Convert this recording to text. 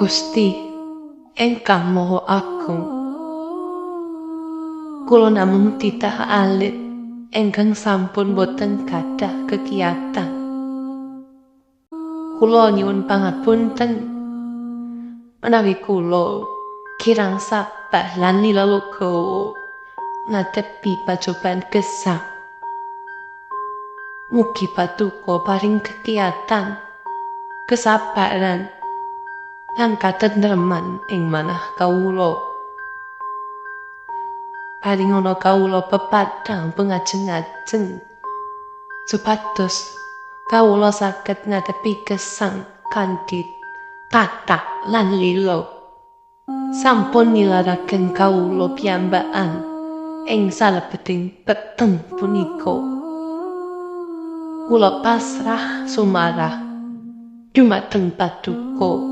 Gusti ingkang Maha Agung, kula namung titah alit ingkang sampun boten gadah kegiatan. Kula nyuwun pangapunten menawi kula kirang sabar lan lila-legawa ngadepi pacoban gesang. Mugi Paduka paring kegiatan, kesabaran, lan katentreman ing manah kawula. Paringana kawula pepadhang pengajeng-ajeng supados kawula saged ngadepi gesang kanthi tatah lan lila. Sampun nilaraken kawula piyambakan ing salebeting peteng punika. Kula pasrah sumarah dumateng Paduka.